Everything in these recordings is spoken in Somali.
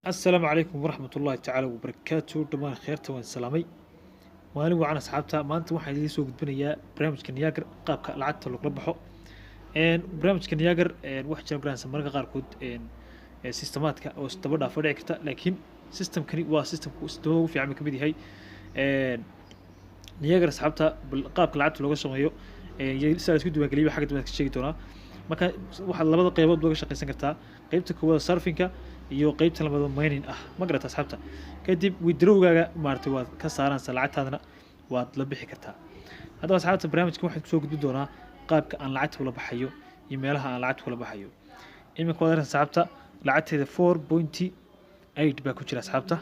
Asalaamu calaykum waraxmat ullaahi tacaala wabarakaatu. Dhammaan kheerta waan salaamay. Maalin wacan asxaabta. Maanta waxaan idiin soo gudbinayaa barnaamijka Niagar, qaabka lacagta lagula baxo barnaamijka Niagar. Waxaa jira garanaysa mararka qaarkood sistemaadka oo isdaba dhaafo dhici karta, laakiin systemkani waa systemka sistemada ugu fiican buu kamid yahay Niagar. Asxaabta, bal qaabka lacagta looga sameeyo iyo sida la isku diiwaangeliyo xagga dambe ka sheegi doonaa. Marka waxaad labada qeybood uga shaqaysan kartaa: qeybta koowaad surfingka iyo qeybta labaad mining ah. Ma garata asxaabta? Kadib withdrawgaaga maaragtay waad ka saaranaysaa, lacagtaadana waad la bixi kartaa. Haddaba asxaabta, barnaamijkan waxaan kusoo gudbin doonaa qaabka aan lacagta kula baxayo iyo meelaha aan lacagta kula baxayo. Iminka waad arkaysaa asxaabta, lacagteeda 4.8 baa ku jira asxaabta.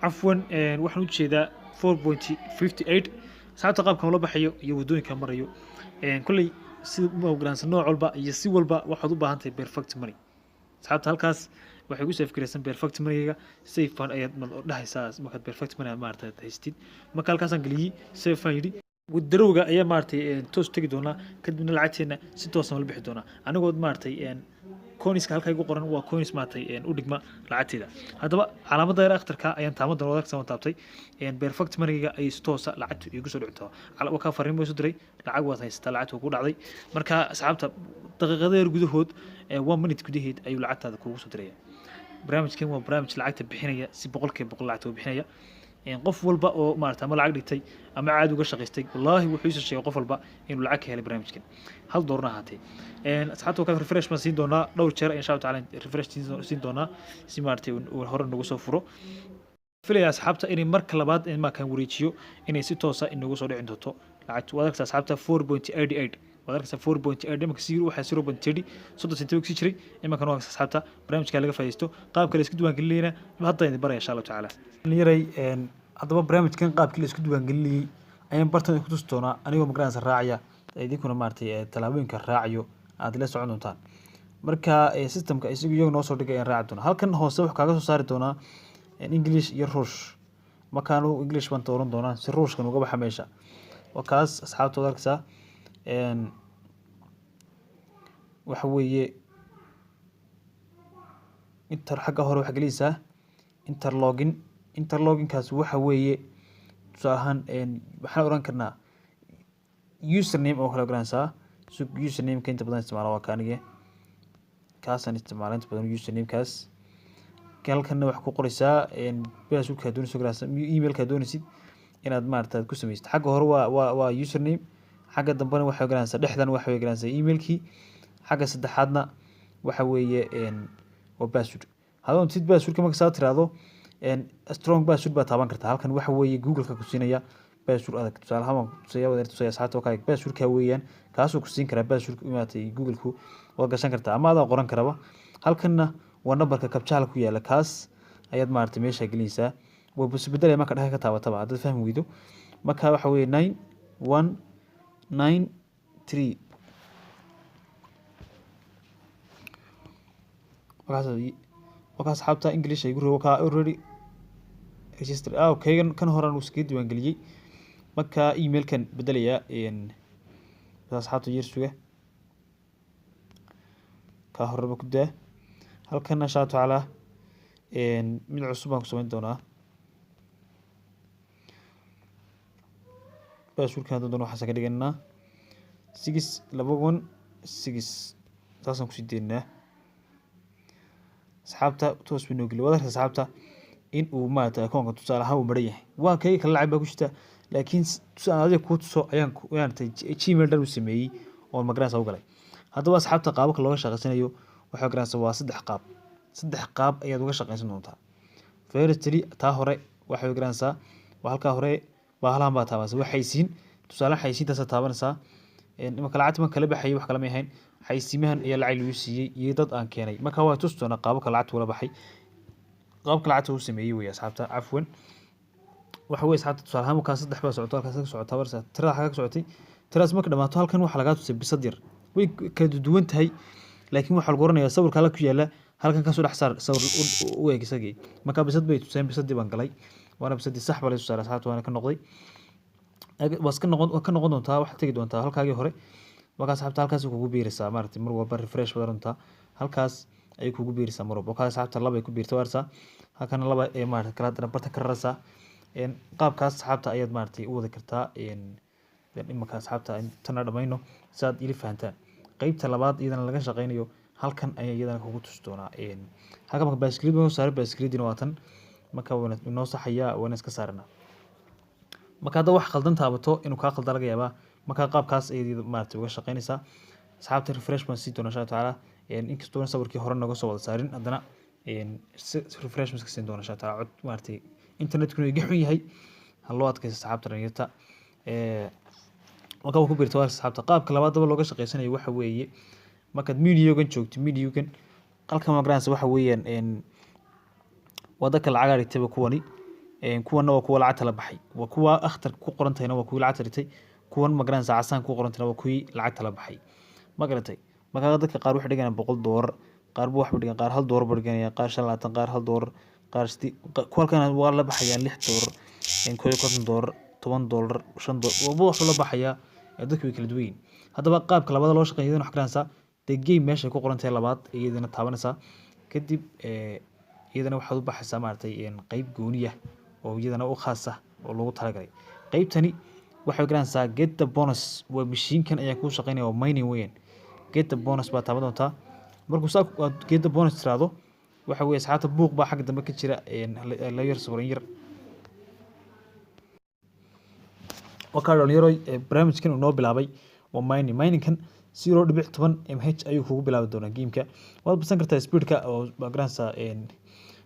Cafwan, waxaan ujeedaa 4.58. Asxaabta, qaabkan ula baxayo iyo waddooyinka marayo kolley si ma ogolaansan nooc walba iyo si walba waxaad u baahan tahay Perfect Money. Asxaabta, halkaas waxay ku save garaysan Perfect Moneyga. Save fund ayaad dhahaysaa markaad Perfect Money maaragtay haystid. Marka halkaasaan geliyey, save fund yidhi, withdrawga ayaa maaragtay toos tegi doonaa. Kadibna lacagteena si toosan ula bixi doonaa anigood maaragtay coinska halka igu qoran waa coins maaragtay u dhigma lacagteeda. Haddaba calaamadda yar akhtarka ayaan taaban doona. Wadaagsan waan taabtay. Perfect Moneyga ayay si toosa lacagtu iigu soo dhici doontaa. Wakaa fariin buu isu diray: lacag waad haysataa, lacagta waa ku dhacday. Marka asxaabta, daqiiqado yar gudahood, 1 minute gudaheed ayuu lacagtaada kuugu soo diraya. Barnaamijkan waa barnaamij lacagta bixinaya, si 100% lacagta u bixinaya. Qof walba oo maarata ama lacag dhigtay ama caadi uga shaqaystay, wallaahi wuxuu iisoo sheegay qof walba inuu lacag ka helay barnaamijkan, hal doorna ahaatee. Asxaabta, waa refresh baan siin doonaa dhowr jeer insha Allahu tacaala, refresh siin doonaa si maaragtay uu hore nagu soo furo. Filaya asxaabta inay marka labaad markaan wareejiyo inay si toosa inagu soo dhicin doonto lacagtu. Waad arkaysaa asxaabta, 4.88 waad arkaysaa, 4.8. Imanka zero waxaa 0.30, 30 senti kusii jiray. Imankan waa asxaabta, barnaamijka laga faa'iidaysto. Qaabka la isku diiwaangelinayna hadda idin baraya insha Allahu tacaala. Yaray, haddaba barnaamijkan qaabkii la isku diiwaangelinayay ayaan bartan ku tusi doonaa, anigoo magaranaysa raacaya, idinkuna maaragtay tallaabooyinka raacayo aad la socon doontaan. Marka systemka isagu iyagu noo soo dhigay ayaan raaci doonaa. Halkan hoose wuxuu kaaga soo saari doonaa English iyo Ruush. Markaanu English baan dooran doonaa si Ruushkan uga baxa meesha. Waa kaas asxaabta, waad arkaysaa. Waxa weeye enter. Xagga hore waxaa gelinaysaa enter login. Enter loginkaas waxa weeye, tusaale ahaan, waxaan oran karnaa username oo kale oranaysaa. So usernameka inta badan isticmaala waa kaanige, kaasaan isticmaala inta badan usernamekaas. Halkanna waxaa ku qoraysaa passwordka doonayso garanaysaa, emailka doonaysid inaad maarata ku samaysid. Xagga hore waa username, xagga dambena waxay garanaysaa, dhexdan waxay garanaysaa emailkii, xagga saddexaadna waxa weeye waa password. Haddii tid passwordka marka saa tiraahdo, strong password baa taaban kartaa. Halkan waxa weeye Google-ka ku siinaya password adag. Tusaale ahaan waan tusaya, waan tusaya asxaabta. Waa passwordka weeyaan, kaasuu ku siin karaa passwordka maaragtay Google-ku, waad gashan kartaa ama adaa qoran karaba. Halkanna waa nambarka captchaha ku yaala, kaas ayaad maaragtay meesha gelinaysaa. Waa isbedelaya marka dhexda ka taabataba haddaad fahmi weydo. Marka waxa weeye 9193. Markaas asxaabta, English ay guriga wakaa already register. Ah, kaygan kan horaan uu iskaga diiwaangeliyey. Marka emailkan bedelayaa asxaabta, yar suga, kaa horeba ku daa. Halkan insha Allahu tacaala mid cusub baan ku samayn doonaa. Passwordkan haddaan doono waxaasaan ka dhiganaa 6216, saasaan kusii deynaa. Asxaabta, toos bay noo geliy. Waad arkaysaa asxaabta in uu maaragtay akoonka tusaale ahaan uu maran yahay. Waa kayga kale lacag baa ku jirta, laakiin si aan adiga kuu tuso ayaan maaragtay Gmail dhan u sameeyey oon magaranaysa u galay. Haddaba asxaabta, qaababka looga shaqaysanayo waxaa garanaysa waa saddex qaab. Saddex qaab ayaad uga shaqaysan doontaa. Firstly, taa hore waxay garanaysaa waa halkaa hore bahalahan baa taabanaysa, waa xaysiin. Tusaale xaysiintaasaa taabanaysaa. Imanka lacagta marka kala baxayay wax kale may ahayn, xaysiimahan ayaa lacag lagu siiyey iyo dad aan keenay. Marka waa tusi doonaa qaababka lacagta ula baxay, qaabka lacagta uu sameeyey wey asxaabta. Cafwan, waxa wey asxaabta, tusaale ahaan markaa saddex baa socoto, halkaas ka socotaa barsa tirada xagga ka socotay. Tiradaas marka dhamaato, halkan waxaa lagaa tusay bisad yar. Way kala duwan tahay, laakiin waxaa lagu oranayaa sawirka halka ku yaala halkan kasoo dhex saar sawir u eg isagii. Marka bisad bay tuseen, bisadii baan galay, waana bisadii sax baa la soo saaray asxaabta, waana ka noqday. Waa iska noqon, waa ka noqon doontaa, waxaad tegi doontaa halkaagii hore. Markaa asxaabta, halkaas kugu biiraysaa maaragtay. Mar walba refresh baad doontaa halkaas. ayay kugu biiraysaa mar walba. Kaas asxaabta laba ay ku biirto waarsa, halkana laba ee maaragtay kala haddana barta ka raraysaa. Qaabkaas asxaabta ayaad maaragtay u wadi kartaa. Imanka asxaabta tana dhamayno si aad ila fahantaan. Qaybta labaad iyadana laga shaqeynayo halkan ayaa iyadana kugu tusi doonaa. Halkan marka baaskiilad noo saaray, baaskiiladina waa tan. Marka waana inoo saxayaa, waana iska saaranaa. Marka hadda wax khaldan taabato inuu kaa khaldan laga yaabaa. Marka qaabkaas ayaad maaragtay uga shaqeynaysaa asxaabta. Refresh baan sii doonaa insha Allah tacaala. Inkastoo sawirkii hore nooga soo wada saarin, haddana si refresh baan iska siin doonaa insha Allah tacaala. Cod maaragtay internetkuna iga xun yahay, ha loo adkaysto asxaabta dhalinyarta. Marka waa ku biirta waa asxaabta. Qaabka labaad daba looga shaqeysanayo waxa weeye markaad menugan joogto, menugan halkan ma garanaysa, waxa weeyaan waa dadka lacag dhigtayba kuwani. Kuwana waa kuwa lacagta la baxay, waa kuwa akhtar ku qoran tahayna waa kuwii lacagta dhigtay, kuwan ma garanaysa casaan ku qoran tahayna waa kuwii lacagta la baxay, ma garatay? Marka dadka qaar waxay dhiganayaan $100, qaar ba waxba dhigan, qaar $1 ba dhiganaya, qaar 25, qaar $1, qaar kuwa halkan waa la baxayaan $6, $51, $10, $5, walba waxuu la baxayaa. Dadku way kala duwan yihiin. Haddaba qaabka labaad loo shaqeeyo iyadana waxaa garanaysaa the game meesha ku qoran tahay labaad, iyadana taabanaysaa. Kadib iyadana waxaad u baxaysaa maaragtay qeyb gooniya oo iyadana u khaas ah oo loogu talagalay. Qeybtani waxay garanaysaa get the bonus, waa mashiinkan ayaa kuu shaqeynaya oo mining weeyaan. Get the bonus baa taaban doontaa. Markuu saa aad get the bonus tiraahdo, waxa weeye asxaabta buuq baa xagga dambe ka jira, la yar sawiran yar. Wakaa dhalinyaro, barnaamijkan uu noo bilaabay waa mining. Miningkan 0.10 mh ayuu kugu bilaabi doonaa gameka. Waad badsan kartaa speedka oo ma garanaysaa,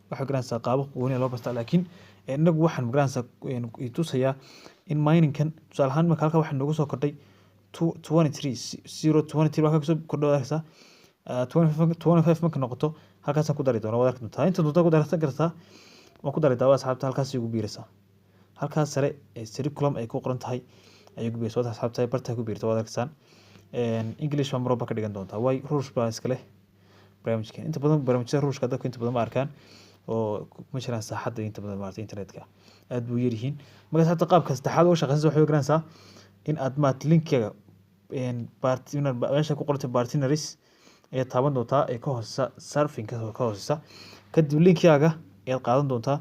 waxaa garanaysaa qaabo gooni loo bastaa, laakiin inagu waxaan ma garanaysaa i tusayaa in miningkan tusaale ahaan marka halkan waxaa noogu soo kordhay 23, 0.23 waxaa kasoo kordhay waad arkaysaa. 25 marka noqoto halkaasaan ku dari doona, waad arki doontaa. Inta doontaa ku darsan kartaa, waan ku dari daawa asxaabta. Halkaas ugu biiraysaa, halkaas sare ee curriculum ay ku qoran tahay ayay ku biiraysaa. Waad asxaabta bartaa ku biirta, waad arkaysaan. English baa mar walba ka dhigan doontaa, waay Ruush baa iska leh barnaamijkan. Inta badan barnaamijyada Ruushka dadku inta badan ma arkaan oo kuma jiraan saaxadda inta badan maaragtay internetka aad buu yaryihiin. Marka asxaabta qaabka saddexaad uga shaqeysanaysa waxay garanaysaa in aad maaragtay linkiga partner meesha ku qorantay partners ayaad taaban doontaa ee ka hooseysa surfing ka hooseysa. Kadib linkigaaga ayaad qaadan doontaa,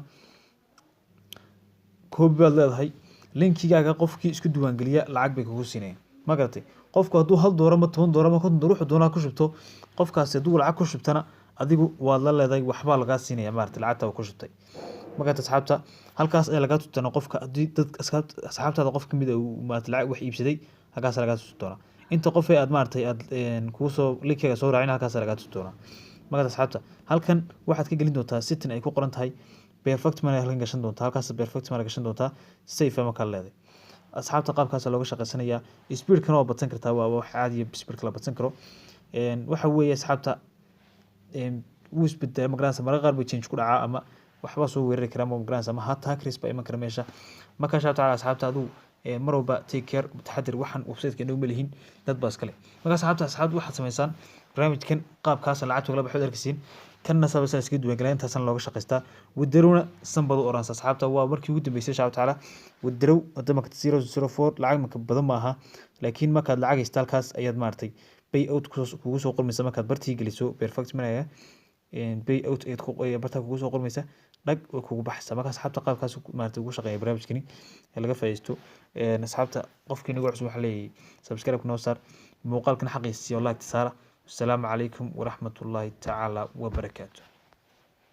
copy baad leedahay. Linkigaaga qofkii isku diiwaangeliya lacag bay kugu siinayaan, ma garatay? Qofku hadduu $1 ama $10 ama $50 wuxuu doonaa ku shubto, qofkaasi hadduu lacag ku shubtana adigu waad la leedahay, waxbaa lagaa siinaya maaragtay lacagta uu ku shubtay. Marka asxaabta halkaas ayaa lagaa tusi doonaa qofka haddii dad asxaabtaada qof kamid ah uu maaragtay lacag wax iibsaday, halkaas lagaa tusi doonaa. Inta qof ee aad maaragtay aad kugu soo linkiga soo raacin, halkaas lagaa tusi doonaa. Marka asxaabta halkan waxaad ka gelin doontaa setting ay ku qoran tahay perfect money, halkan gashan doontaa, halkaas perfect money gashan doontaa, save ama kala leedahay. Asxaabta qaabkaas looga shaqeysanayaa. Speedkana waa badsan kartaa, waa wax caadi ah speedka la badsan karo. Waxa weeye asxaabta wuu isbedelaa, ma garanaysaa? Mararka qaar buu change ku dhacaa ama waxbaa soo weerari kara ama ma garanaysaa ama hata hackers baa iman kara meesha. Marka insha Allah tacaala asxaabta aduu mar walba take care, taxadir. Waxaan website-ka inagu ma lihin, dad baa iskale. Marka asxaabta waxaad samaysaan barnaamijkan qaabkaas lacagta ugala baxo arkaysiin, kanna sabasa iskaga diiwaangelin, intaasna looga shaqaystaa. Withdrawna san baad u oranaysaa asxaabta. Waa markii ugu dambeysay insha Allah tacaala. Withdraw hadda marka 0.04 lacag marka badan ma aha, laakiin markaad lacag haysta halkaas ayaad maaragtay pay out kugu soo qormaysa. Markaad bartii geliso perfect money pay out ayaad ku bartaa kugu soo qormaysa, dhag way kugu baxaysaa. Marka asxaabta qaabkaas maaragtay ugu shaqeeya barnaamijkani ee laga faa'iidaysto. Asxaabta qofkii nagu cusub waxaa leeyahay subscribe noo saar, muuqaalkan xaqiisa oo like saara. Asalaamu calaykum waraxmatullaahi tacaala wabarakaatu.